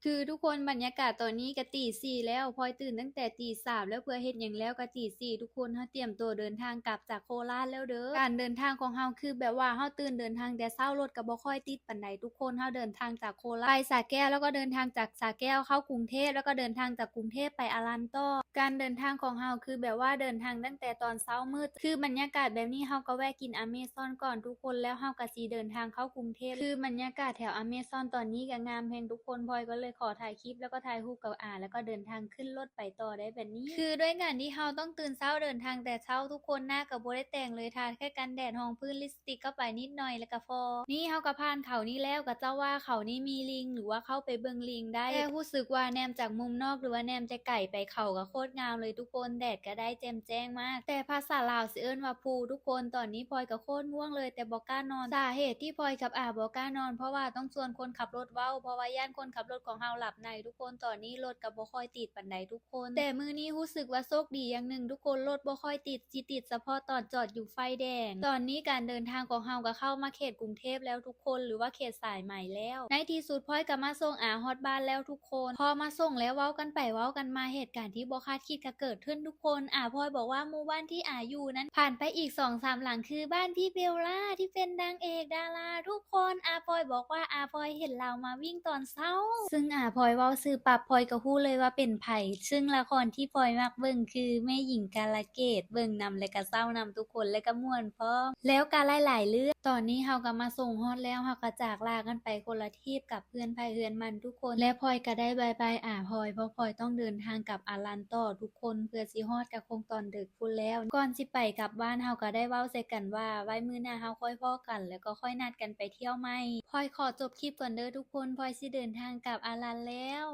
ຄືທຸກຄົນ ບັນຍາກາດຕອນນີ້ກະຕີສີ່ແລ້ວ, ພອຍຕື່ນຕັ້ງແຕ່ຕີສາມແລ້ວ. ເພື່ອເຮັດຫຍັງແລ້ວກະຕີສີ່ ທຸກຄົນ ເຮົາຕຽມໂຕເດີນທາງກັບຈາກໂຄລາດແລ້ວເດີ. ການເດີນທາງຂອງເຮົາຄືແບບວ່າເຮົາຕື່ນເດີນທາງແຕ່ເຊົ້າ, ລົດກະບໍ່ຄ່ອຍຕິດປານໃດທຸກຄົນ. ເຮົາເດີນທາງຈາກໂຄລາດໄປສະແກ້ວ ແລ້ວກໍເດີນທາງຈາກສະແກ້ວເຂົ້າກຸງເທບ ແລ້ວກໍເດີນທາງຈາກກຸງເທບໄປອາລັນຕໍ່. ການເດີນທາງຂອງເຮົາຄືແບບວ່າເດີນທາງຕັ້ງແຕ່ຕອນເຊົ້າມືດ. ຄືບັນຍາກາດແບບນີ້ ເຮົາກໍແວະກິນອາເມຊອນກ່ອນທຸກຄົນ ແລ້ວເຮົາກໍຊິເດີນທາງເຂົ້າກຸງເທບ. ຄືບັນຍາກາດແຖວອາເມຊອນຕອນນີ້ກໍງາມແຮງທຸກຄົນ, ພອຍກໍເລີຍຂໍຖ່າຍຄລິບ ແລ້ວກໍຖ່າຍຮູບກັບອາ ແລ້ວກໍເດີນທາງຂຶ້ນລົດໄປຕໍ່ໄດ້ແບບນີ້. ຄືດ້ວຍການທີ່ເຮົາຕ້ອງຕື່ນເຊົ້າ ເດີນທາງແຕ່ເຊົ້າ ທຸກຄົນ ໜ້າກໍບໍ່ໄດ້ແຕ່ງເລີຍ, ທາແຄ່ກັນແດດ, ຮອງພື້ນ, ລິບສະຕິກເຂົ້າໄປນິດໜ້ອຍ ແລ້ວກໍພໍ. ນີ້ເຮົາກໍຜ່ານເຂົານີ້ແລ້ວ, ເຂົາເຈົ້າວ່າເຂົານີ້ມີລິງ ຫຼືວ່າເຂົ້າໄປເບິ່ງລິງໄດ້. ແຕ່ຮູ້ສຶກວ່າແນມຈາກມຸມນອກ ຫຼືວ່າແນມແຕ່ໄກໄປ ເຂົາກໍໂຄດງາມເລີຍທຸກຄົນ, ແດດກໍໄດ້ແຈ່ມແຈ້ງມາກ. ແຕ່ພາສາລາວຊິເອີ້ນວ່າພູທຸກຄົນ. ຕອນນີ້ພອຍກໍໂຄດງ່ວງເລີຍ ແຕ່ບໍ່ກ້ານອນ. ສາເຫດທີ່ພອຍກັບອາບໍ່ກ້ານອນ ເພາະວ່າຕ້ອງຊວນຄົນຂັບລົດເວົ້າ, ເພາະວ່າຢ້ານຄົນຂັບລົດຂອງເຮົາຫຼັບໃນທຸກຄົນ. ຕອນນີ້ລົດກໍບໍ່ຄ່ອຍຕິດປານໃດທຸກຄົນ. ແຕ່ມື້ນີ້ຮູ້ສຶກວ່າໂຊກດີຢ່າງໜຶ່ງທຸກຄົນ, ລົດບໍ່ຄ່ອຍຕິດ, ຊິຕິດສະເພາະຕອນຈອດຢູ່ໄຟແດງ. ຕອນນີ້ການເດີນທາງຂອງເຮົາກໍເຂົ້າມາເຂດກຸງເທບແລ້ວທຸກຄົນ ຫຼືວ່າເຂດສາຍໄໝແລ້ວ. ໃນທີ່ສຸດພອຍກໍມາສົ່ງອາຮອດບ້ານແລ້ວທຸກຄົນ. ພໍມາສົ່ງແລ້ວເວົ້າກັນໄປເວົ້າກັນມາ ເຫດການທີ່ບໍ່ຄາດຄິດກໍເກີດຂຶ້ນທຸກຄົນ. ອາພອຍບອກວ່າໝູ່ບ້ານທີ່ອາຢູ່ນັ້ນ ຜ່ານໄປອີກສອງສາມຫຼັງ ຄືບ້ານພີ່ເບວລາທີ່ເປັນນາງເອກດາລາທຸກຄົນ. ອາພອຍບອກວ່າອາພອຍເຫັນລາວມາວິ່ງຕອນເຊົ້າ. ຊຶ່ງອາພອຍເວົ້າຊື່ປັບ ພອຍກໍຮູ້ເລີຍວ່າເປັນໃຜ. ຊຶ່ງລະຄອນທີ່ພອຍມັກເບິ່ງຄືແມ່ຍິງກາລະເກດ, ເບິ່ງນຳແລະກະເສົ້ານຳທຸກຄົນ ແລະກະມ່ວນພ້ອມ ແລ້ວກະຫຼາຍໆເລື່ອງ. ຕອນນີ້ເຮົາກໍມາສົ່ງຮອດແລ້ວ, ເຮົາກໍຈາກລາກັນໄປຄົນລະທີບກັບເຮືອນໃຜເຮືອນມັນທຸກຄົນ ແລະພອຍກໍໄດ້ບາຍບາຍອາພອຍ ເພາະພອຍຕ້ອງເດີນທາງກັບອາລັນຕໍ່ທຸກຄົນ ເພື່ອຊິຮອດກະຄົງຕອນດຶກພຸ້ນແລ້ວ. ກ່ອນຊິໄປກັບບ້ານ ເຮົາກໍໄດ້ເວົ້າໃສ່ກັນວ່າ ໄວ້ມື້ໜ້າເຮົາຄ່ອຍພໍ້ກັນ ແລ້ວກໍຄ່ອຍນັດກັນໄປທ່ຽວໃໝ່. ພອຍຂໍຈົບຄລິບກ່ອນເດີທຸກຄົນ, ພອຍຊິເດີນທາງກັບອາລັນແລ້ວ.